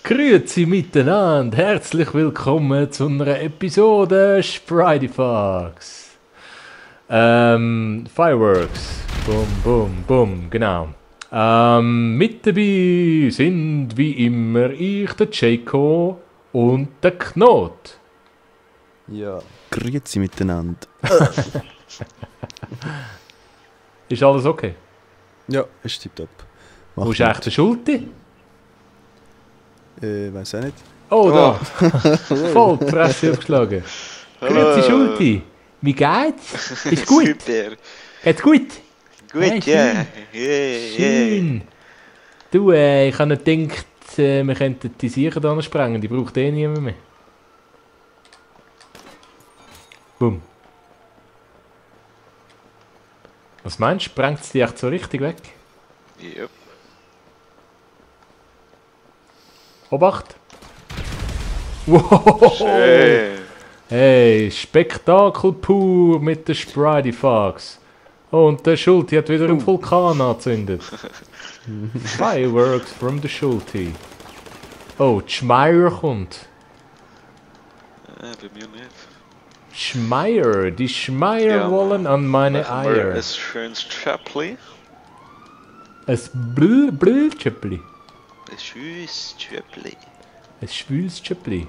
Grüezi miteinander, herzlich willkommen zu einer Episode Spridefox. Fireworks, bum, bum, bum, genau. Mit dabei sind wie immer ich, der Jaco und der Knot. Ja, grüezi miteinander. Ist alles okay? Ja, ist tipptopp. Wo ist eigentlich der Schulte? Weiß auch nicht. Oh, da! Voll die Fresse aufgeschlagen. Grüezi Schulte. Wie geht's? Ist gut? Super. Geht's gut? Gut, Ja, ja. Schön. Du, ich habe nicht gedacht, wir könnten die Sicher da sprengen. Die braucht eh niemand mehr. Bumm. Was meinst du? Sprengt es die echt so richtig weg? Ja. Obacht! Wow! Schön. Hey, Spektakel pur mit der Spridefox. Und der Schulte hat wieder einen Vulkan angezündet. Fireworks from the Schulte. Oh, die Schmeier kommt. Bei mir nicht. Schmeier, die Schmeier wollen an meine Machen wir Eier. ein schönes Chapli. Ein Blütschöppli. Ein schönes Chapli. Ein schwüles Schöppli.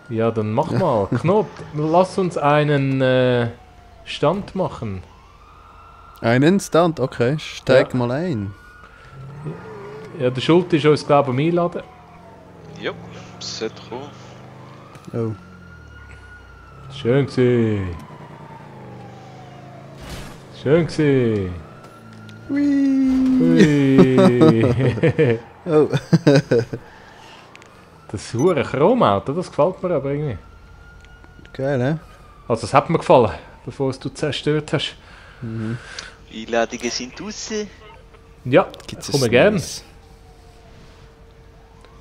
Ja, dann mach mal. Knot, lass uns einen Stand machen. Einen Stand, okay. Steig Ja. mal ein. Ja, der Schulte ist uns, glaube ich, am Einladen. Ja, sollte kommen. Oh. Schön gsi. Schön gsi. Hui. Oh. Das hure Chromauto, das gefällt mir aber irgendwie. Geil, ne? Also, das hat mir gefallen, bevor es du zerstört hast. Einladungen sind draussen. Ja, Gibt's komme ein gern. Neues?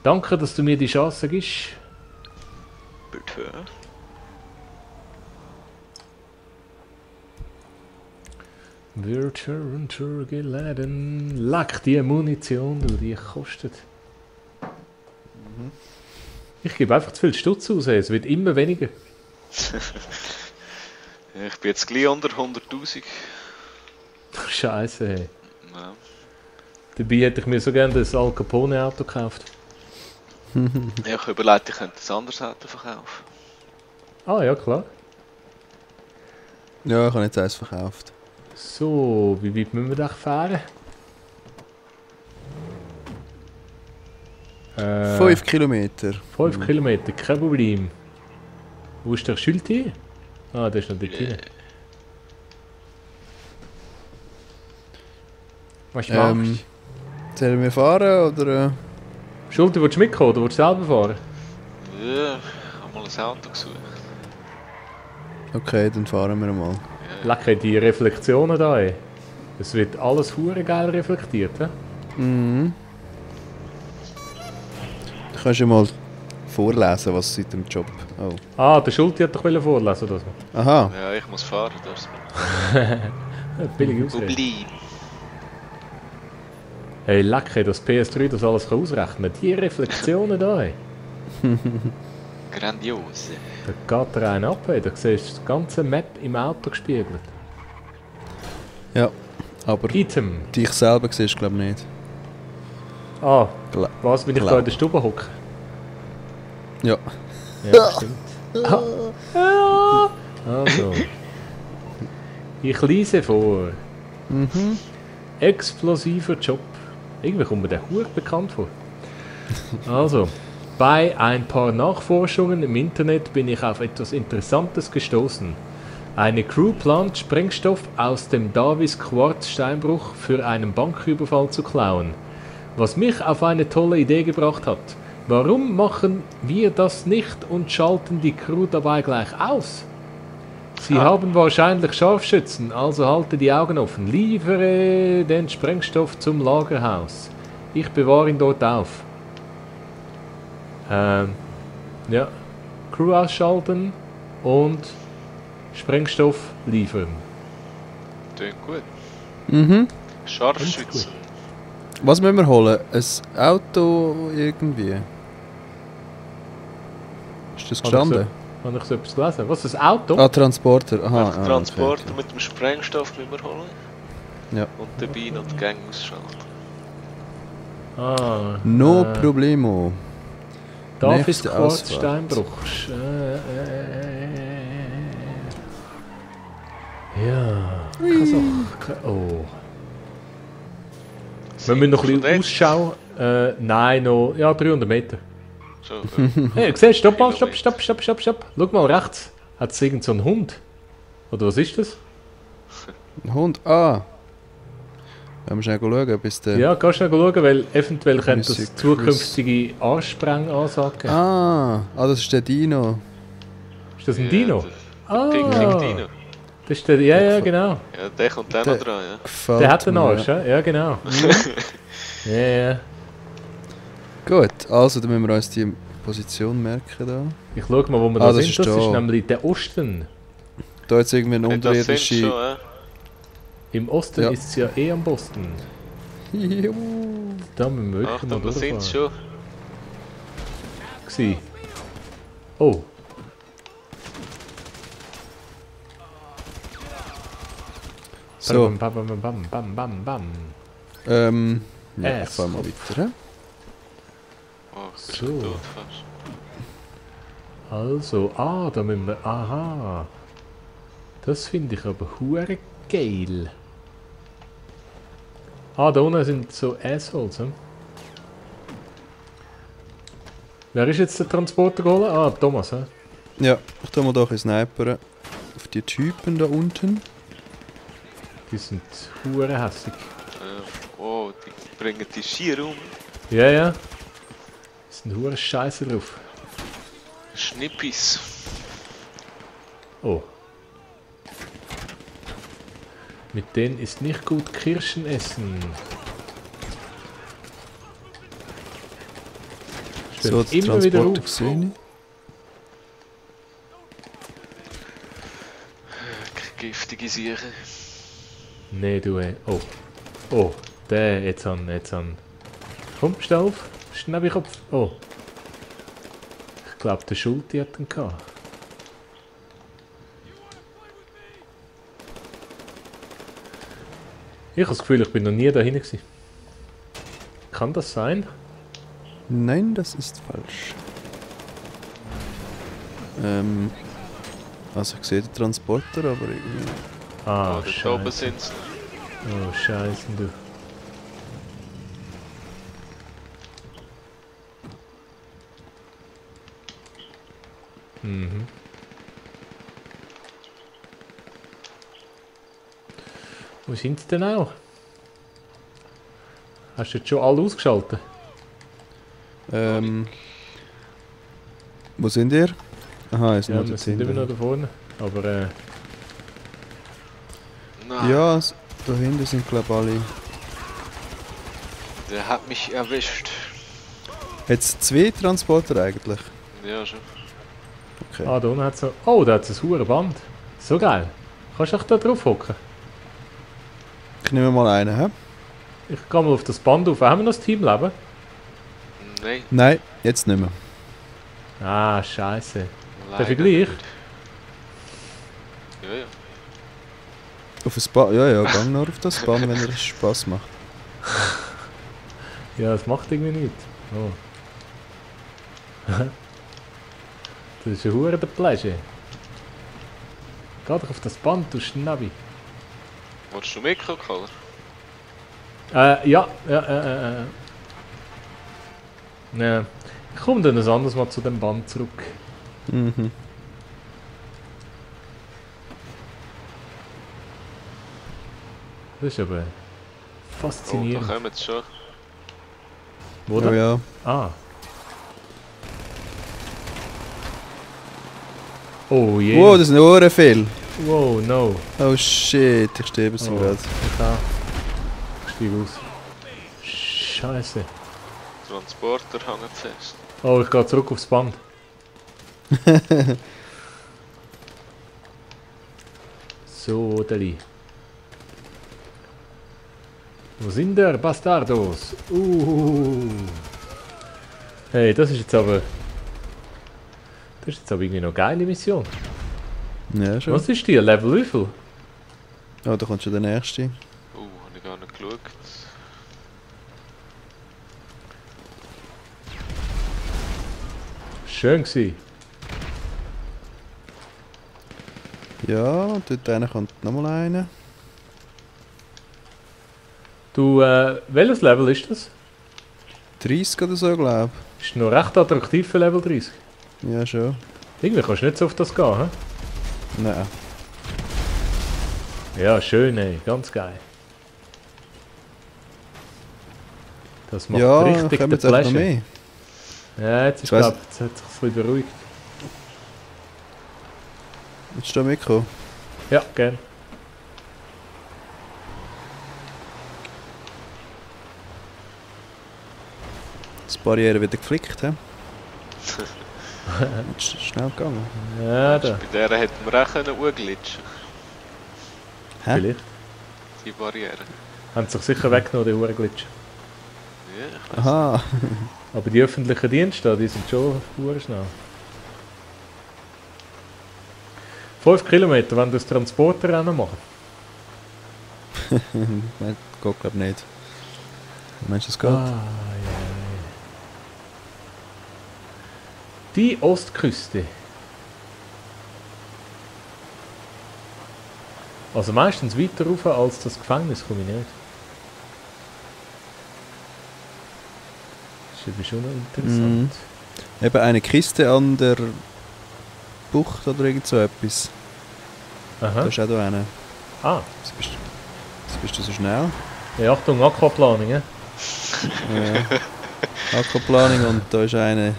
Danke, dass du mir die Chance gibst. Bitte. Wird heruntergeladen. Leck die Munition, du, die kostet. Ich gebe einfach zu viel Stutz aus, es wird immer weniger. Ich bin jetzt gleich unter 100'000. Scheiße, hey. Ja. Dabei hätte ich mir so gerne das Al Capone Auto gekauft. Ich habe überlegt, ich könnte ein anderes Auto verkaufen. Ah, ja, klar. Ja, ich habe jetzt eins verkauft. So, wie weit müssen wir da fahren? 5 Kilometer. 5 Kilometer, kein Problem. Wo ist der Schulte? Ah, der ist noch dort hinten. Was machst du? Sollen wir fahren oder? Schulte, willst du mitkommen oder willst du selber fahren? Ja, ich habe mal ein Auto gesucht. Okay, dann fahren wir mal. Lecker, die Reflexionen da, ey. Es wird alles hure geil reflektiert, hä? Mhm. Du kannst ja mal vorlesen, was seit dem Job. Oh. Ah, der Schulte hat doch vorlesen oder so. Aha. Ja, ich muss fahren, das Billig Ausrede. Problem. Hey, lecker, dass PS3 das alles kann ausrechnen kann. Die Reflexionen da, ey. Grandios. Da geht der eine ab, ey. Da siehst du das ganze Map im Auto gespiegelt. Ja, aber Item. dich selber siehst du glaube ich nicht. Ah, Gla was, wenn ich da in der Stube hocke? Ja. Ja, stimmt. Ah. Also. Ich lese vor. Mhm. Explosiver Job. Irgendwie kommt mir der Hut bekannt vor. Also, bei ein paar Nachforschungen im Internet bin ich auf etwas Interessantes gestoßen. Eine Crew plant, Sprengstoff aus dem Davis-Quarz-Steinbruch für einen Banküberfall zu klauen. Was mich auf eine tolle Idee gebracht hat. Warum machen wir das nicht und schalten die Crew dabei gleich aus? Sie haben wahrscheinlich Scharfschützen, also halte die Augen offen. Liefere den Sprengstoff zum Lagerhaus. Ich bewahre ihn dort auf. Ja. Crew ausschalten und Sprengstoff liefern. Klingt gut. Mhm. Scharfschützen. Was müssen wir holen? Ein Auto irgendwie? Ist das gestanden? Habe ich so etwas gelesen? Was, ein Auto? Ah, Transporter. Aha. Den Transporter mit dem Sprengstoff müssen wir holen. Ja. Und dabei noch die Gänge ausschalten. Ah, No problemo. David Nächste Quarz Ausfahrt. Steinbruch. Ja. Oh. Wir müssen noch ein bisschen Ausschau. Nein, noch. Ja, 300 Meter. So, Hey, siehst du, stopp. Schau mal rechts. Hat es irgend so einen Hund? Oder was ist das? Ein Hund. Ah. Wir müssen schauen, bis der... Ja, kannst du schauen, weil eventuell könnte das Music zukünftige Arschspreng-Ansage. Ah, das ist der Dino. Ist das ein Dino? King Dino. Das ist der, ja, genau. Ja, der kommt dann noch dran, ja. Gefällt Der hat einen mir. Arsch, ja, genau. Ja. Gut, also dann müssen wir uns die Position merken da. Ich schau mal, wo wir Ah, da das sind. ist Das da. ist nämlich der Osten. Da jetzt irgendwie eine Ja, das sind unterirdische... schon, ja. Im Osten Ja. ist es ja eh am Boston. Jo. Da müssen wir wirklich Achtung, mal da sind sie durchfahren. schon. Gsi. Oh. So, Bam. ja, ich fahr mal weiter. Hä? Oh, So. tot fast. Also, da müssen wir. Aha. Das finde ich aber hure geil. Da unten sind so Assholes, hm? Wer ist jetzt der Transporter geholt? Ah, Thomas, hm? Ja, ich tu mal doch ein Sniper auf die Typen da unten. Die sind hure hässig. Oh, die bringen die schier um. Ja. Die sind hure scheiße drauf. Schnippis. Oh. Mit denen ist nicht gut Kirschen essen. So, Stimmt der immer wieder Transporter auf. gesehen. Giftige Sieche. Nee, du ey. Oh, der, jetzt an. Komm, steh auf. Schnäbikopf. Oh. Ich glaube, der Schulti hat ihn gehabt. Ich habe das Gefühl, ich bin noch nie da hinten gewesen. Kann das sein? Nein, das ist falsch. Also ich sehe den Transporter, aber irgendwie... Ah, Oh, da oben scheiße. sind sie. Oh, scheiße, du. Mhm. Wo sind sie denn auch? Hast du jetzt schon alle ausgeschaltet? Wo sind ihr? Aha, ist Ja, noch wir dort sind immer noch hinten. da vorne. Aber Nein, Ja, da hinten sind glaube ich alle... der hat mich erwischt. Jetzt 2 Transporter eigentlich. Ja, schon. Okay. da unten hat es noch... Oh, da hat es ein hohes Band. So geil. Kannst du echt da drauf hocken? Ich nehme mal einen, hä? Ich gehe mal auf das Band auf. Haben wir noch das Teamleben? Nein, Nein, jetzt nicht mehr. Ah, scheiße. leider Vergleich? nicht. Ja. Auf ein Band? Ja, gang nur auf das Band, wenn es Spaß macht. Ja, das macht irgendwie nichts. Oh. Das ist ein hure der Pleasure. Geh doch auf das Band, du Schnabi. Wolltest du mitkommen, Kaller? Ja. Ja. Ich komme dann ein anderes Mal zu dem Band zurück. Mhm. Das ist aber Oh, faszinierend. da kommen sie schon. Wo Oh denn? ja. Ah. Oh je. Wow, das sind Ohren viel. Wow, no. Oh shit, ich stehe über sie Oh. gerade. Ich steig aus. Scheiße. Transporter hängen fest. Oh, ich gehe zurück aufs Band. So, Deli. Wo sind der Bastardos? Hey, das ist jetzt aber... Das ist jetzt aber irgendwie noch eine geile Mission. Ja, schon. Was ist die? Level wie viel? Oh, da kommt schon der nächste. Habe ich gar nicht geschaut. Schön gewesen. Ja, und dort einer kommt nochmal einer. Du, welches Level ist das? 30 oder so, glaube Ist noch recht attraktiv für Level 30. ich. Ja, schon. Irgendwie kannst du nicht so auf das gehen, hä? Nein. Ja, schön, ey. Ganz geil. Das macht Ja, richtig kommen den jetzt einfach noch Pleasure. mehr. Ja, jetzt ist Ich weiss- glaub, jetzt hat sich ein bisschen beruhigt. Willst du da mitkommen? Ja, gern. Das Barriere wieder geflickt, hä? Ist schnell gegangen. Ja, da. Bei der hätten wir auch können glitschen. Hä? Vielleicht. Die Barriere. Haben sie sich sicher weggenommen, die Hurenglitch. Ja, ich weiss. Aha. Aber die öffentlichen Dienste, die sind schon schnell. 5 Kilometer, wenn du das Transporterrennen machen. Nein, geht glaub nicht. Meinst du, es geht? Ah, ja. Die Ostküste. Also meistens weiter rauf als das Gefängnis komme ich nicht. Das ist eben schon noch interessant. Eben eine Kiste an der Bucht oder irgend so etwas. Da Aha. ist auch da einer. Ah, Jetzt bist du so schnell. ja, Achtung, Aquaplaning, ja? Ja. Aquaplaning und da ist eine.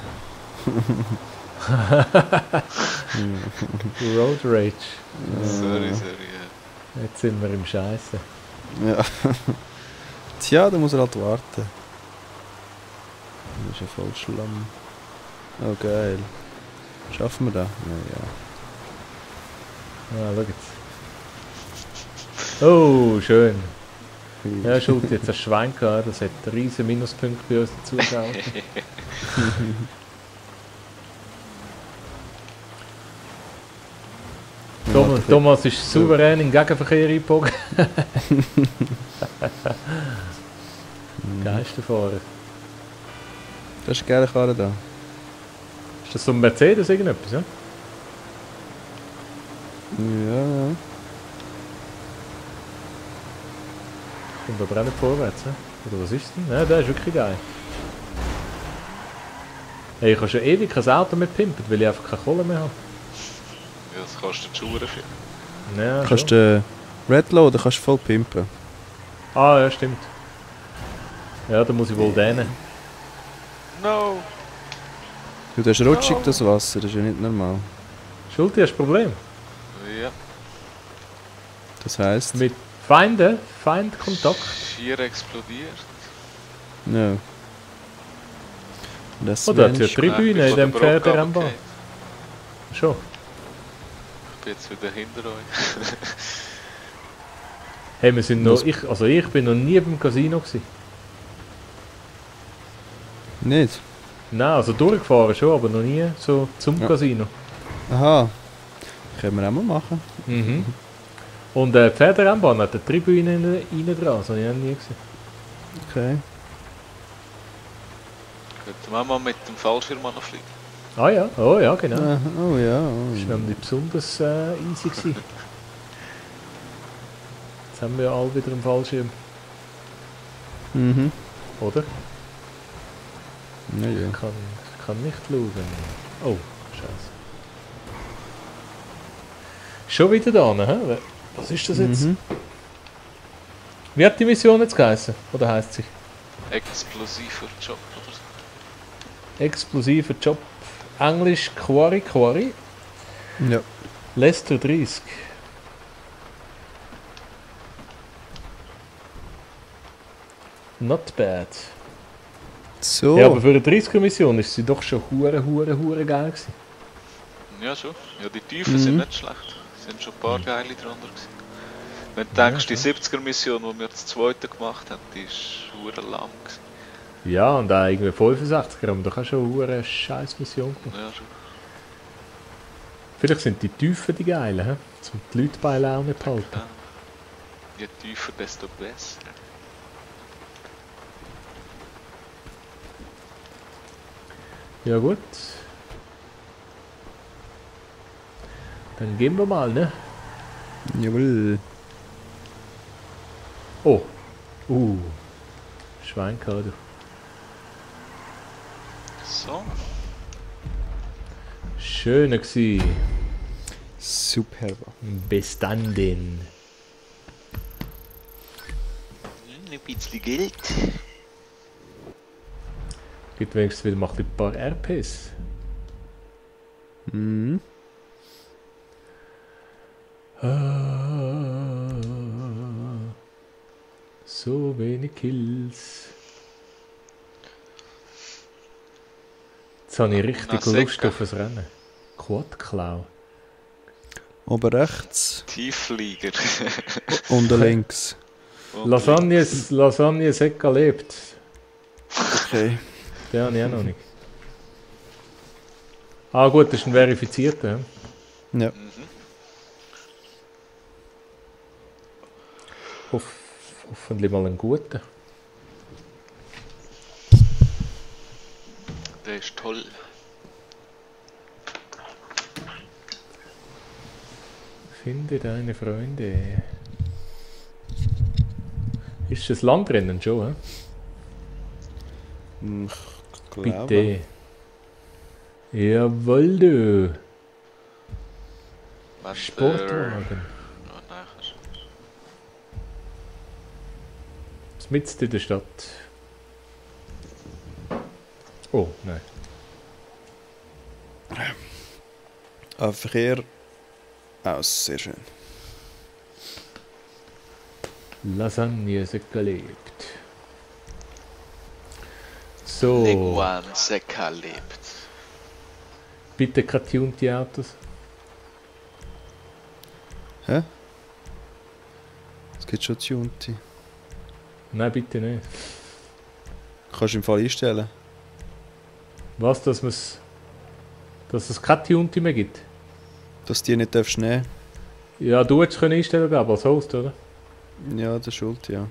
Road Rage. Sorry, ja. Jetzt sind wir im Scheiße. Ja. Tja, da muss er halt warten. Das ist ja voll Schlamm. Oh geil. Schaffen wir das? Ja, Ah, schau jetzt. Oh, schön. Ja, Schuld, jetzt ein Schwein gehabt, das hat riesen Minuspunkte bei uns dazu gehauen. Thomas ist souverän in den Gegenverkehr eingebogen. Geisterfahrer. Das ist eine geile Karre da. Ist das so ein Mercedes irgendetwas, ja? Ja. Kommt aber auch nicht vorwärts, ne? Oder was ist denn? Ja, der ist wirklich geil. Hey, ich habe schon ewig kein Auto mehr pimpen, weil ich einfach keine Kohle mehr habe. Ja, das kostet die Schuhe viel. Ja, Kannst schon. du Redloaden kannst du voll pimpen. Ah, ja, stimmt. Ja, da muss ich wohl dehnen. No! Du, das ist rutschig, das Wasser, das ist ja nicht normal. Schulti, hast du ein Problem? Ja, Das heisst... Mit Feinden? Feindkontakt? Schier explodiert. Ja. Das Oder hat Mensch- ja Tribüne in dem Pferderennbahn? Schon. Ich bin jetzt wieder hinter euch. Hey, wir sind noch... Ich bin noch nie beim Casino gewesen. Nicht? Nein, also durchgefahren schon, aber noch nie so zum Ja. Casino. Aha. Können wir auch mal machen. Mhm. Und die Pferderennbahn hat eine Tribüne rein dran, das habe ich noch nie gesehen. Okay. Könnten wir mal mit dem Fallschirm noch fliegen? Ah ja, oh ja, genau. Ah, oh ja. Das war nämlich besonders easy gewesen. Jetzt haben wir ja alle wieder einen Fallschirm, Mhm. oder? Ja, ja. Ich kann nicht schauen. Oh, scheiße. Schon wieder da, hä? Was ist das jetzt? Mhm. Wie hat die Mission jetzt geheißen? Oder heisst sie? Explosiver Job oder so. Explosiver Job. Englisch Quarry Quarry. Ja. Leicester 30. Not bad. So. Ja, aber für eine 30er-Mission ist sie doch schon hure geil gewesen. Ja, schon. Ja, die Tiefen sind nicht schlecht. Es sind schon ein paar geile drunter gewesen. Wenn du denkst, die 70er-Mission, die wir das zweite gemacht haben, die ist hure lang gewesen. Ja, und auch irgendwie 65er haben wir doch auch schon eine scheiß Mission gemacht. Ja, schon. Vielleicht sind die Tiefen die geilen, he? Um die Leute bei Laune zu halten. Ja. Je tiefer, desto besser. Ja gut. Dann gehen wir mal, ne? Jawohl. Oh. Schweinkade. So. Schön gsi. Super. Bestanden. Ein bisschen Geld. Gibt wenigstens wieder mal ein paar RPs. Mhm. So wenig Kills. Jetzt habe ich richtig Lust auf ein Rennen. Quadklau. Oben rechts Tiefflieger. und links. Lasagne Sekka lebt. Okay. Den habe ich auch noch nicht. Ah gut, das ist ein verifizierter. Ja. Hoffentlich mal einen guten. Der ist toll. Finde deine Freunde. Ist das Landrennen schon, Ich glaube. Bitte. Jawohl, du. Wenn Sportwagen. Ja, nachher. Mitten in der Stadt. Oh, nein. Verkehr aus, sehr schön. Lasagne Sekka lebt. So. Leguan Sekka lebt. Bitte keine tunte Autos. Hä? Es gibt schon Tunti. Nein, bitte nicht. Kannst du im Fall einstellen. Was, dass es keine Tunte mehr gibt? Dass die nicht darfst nehmen. Ja, du hättest es einstellen können, als Host, oder? Ja, das ist schuld, ja.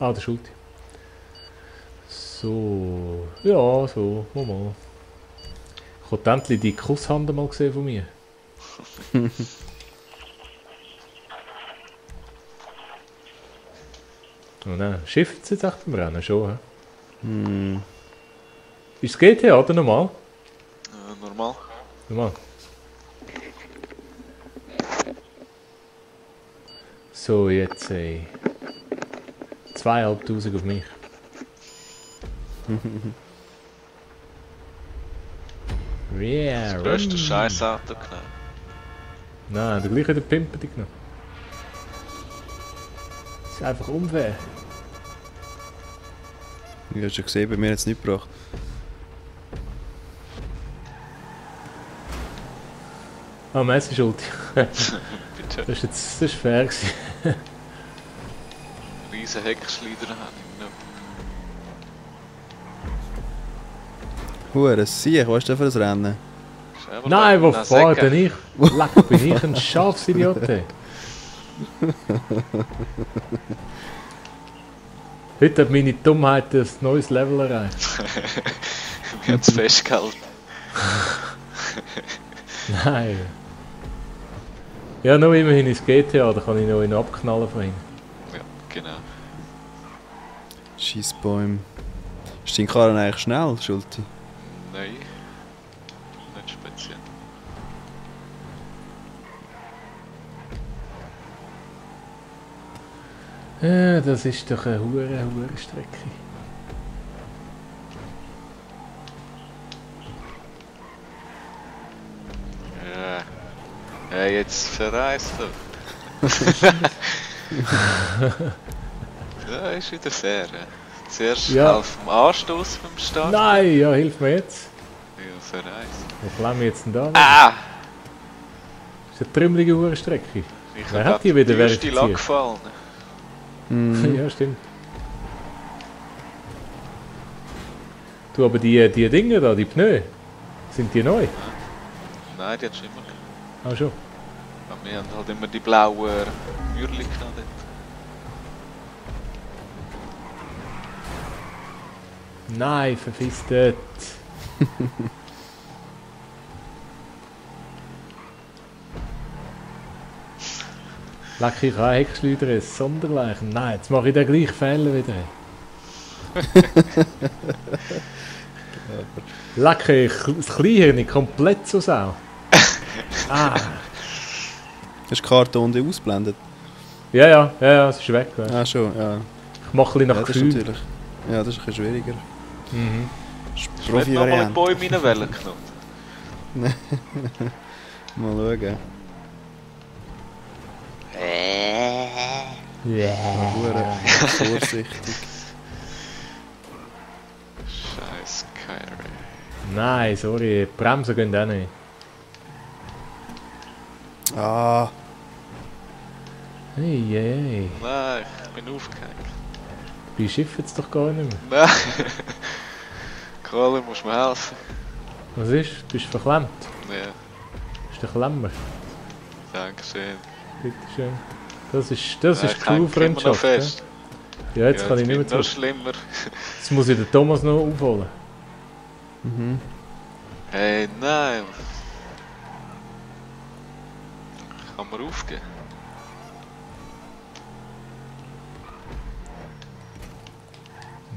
Ah, der Schuld. So. Ja, so. Mal. Ich habe endlich die Kusshand mal gesehen von mir. Oh nein, schifft es jetzt echt beim Rennen schon, hä? Ist es GTA oder normal? Normal. Normal. So, jetzt 2'500 auf mich. Yeah, Das grösste Scheißauto genommen. Nein, der gleiche der Pimper die genommen. Das ist einfach unfair. Ich habe schon gesehen, bei mir hat es nicht gebracht. Ah, Messi schuld. Bitte. Das ist fair gewesen. Riesen Heckschleider habe ich genommen. Hure Sieg, was ist denn für ein Rennen? Selber Nein, wo Nein, fahrt Sekka. denn ich? Leck, bin ich ein Schafsidiot. Heute hat meine Dummheit ein neues Level erreicht. Wir haben es festgehalten. Nein. Ja, nur immerhin ins GTA, da kann ich noch einen abknallen von ihm. Ja, genau. Scheissbäume. Ist dein Karren eigentlich schnell, Schulti? Nein. Nicht speziell. Ja, das ist doch eine hure Strecke. Ja. Ja, jetzt verreist du. Ja, ist wieder fair. Ja. Zuerst Ja. auf dem Anstoß beim Start. Nein, ja, hilf mir jetzt. Ja, verreist. Wo klemmen wir jetzt denn da? Ah! Das ist eine trümmelige hure Strecke. Ich Wer hab hat die wieder die erste verifiziert? gefallen. Ja, stimmt. Du, aber die Dinge da, die Pneu, sind die neu? Nein, die hat schon immer. Ah, schon. Ja, wir haben halt immer die blauen Würli gehabt dort. Nein, verfiss dort. Leck, ich kann Heckschleuder, ein Sonderleichen. Nein, jetzt mache ich den gleichen Fehler wieder. Leck, das Kleinhirn komplett zur Sau. Ah. Hast du die Karte unten ausgeblendet? Ja, es ist weg. Weißt. Ah, schon, ja. Ich mache ein bisschen nach Ja, das ist Gefühl. natürlich. Ja, das ist ein bisschen schwieriger. Mhm. Das ist Hast du nicht nochmal in Profi-Variante. die Bäume reinwählen genommen? Mal schauen. Yeah. Vorsichtig. Scheiß Kyrie. Nein, sorry, die Bremsen gehen auch nicht. Ah, Hey. Nein, ich bin aufgehängt. Wir schiffen es doch gar nicht mehr. Nein. Kohler, musst du mir helfen? Was ist? Bist du verklemmt? Ja, Bist du ein Klemmer? danke schön. Bitteschön. Das ist Ich hänge immer noch Crew-Freundschaft. Ja? fest. Ja, jetzt kann ich nicht mehr noch zurück. schlimmer. Jetzt muss ich den Thomas noch aufholen. Hey, nein. Kann man aufgeben?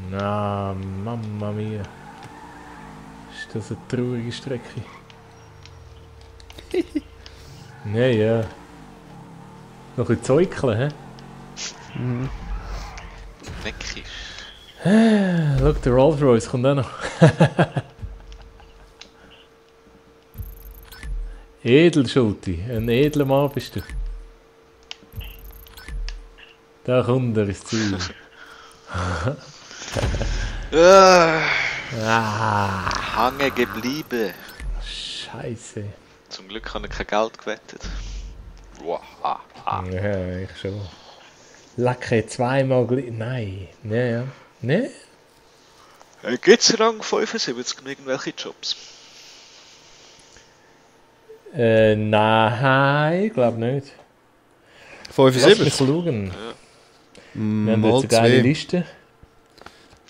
Na, Mamma mia. Ist das eine traurige Strecke? Nee, ja. Noch ein bisschen zeugeln, hä? Neckisch. Schau, der Rolls Royce kommt auch noch. Edel, Schulti. Ein edler Mann bist du. Da kommt er ins Ziel. Ah, Hange geblieben. Scheiße. Zum Glück habe ich kein Geld gewettet. Wow. Ja, ich schon. Lacke zweimal gleich. Nein. Ja. Ne? Gibt es Rang 75 noch irgendwelche Jobs? Nein, ich glaube nicht. Lass mich 75? schauen. Wir haben Mal jetzt eine geile 2. Liste.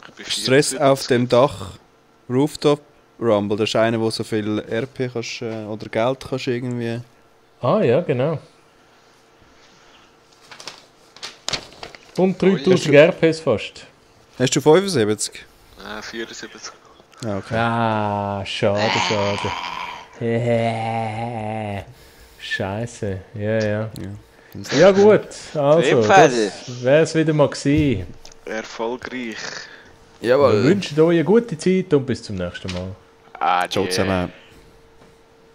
Ich bin Stress 74. auf dem Dach. Rooftop Rumble. Das ist einer, wo so viel RP kannst, oder Geld kannst irgendwie. Ah ja, genau. Und 3000 RPs fast. Hast du 75? Ah, 74. Ja, okay. Ah, schade. Scheiße. Ja. Ja gut, also, Ebenfalls. das wäre es wieder mal gewesen. Erfolgreich. Wir wünschen euch eine gute Zeit und bis zum nächsten Mal. Adieu. Ciao zusammen.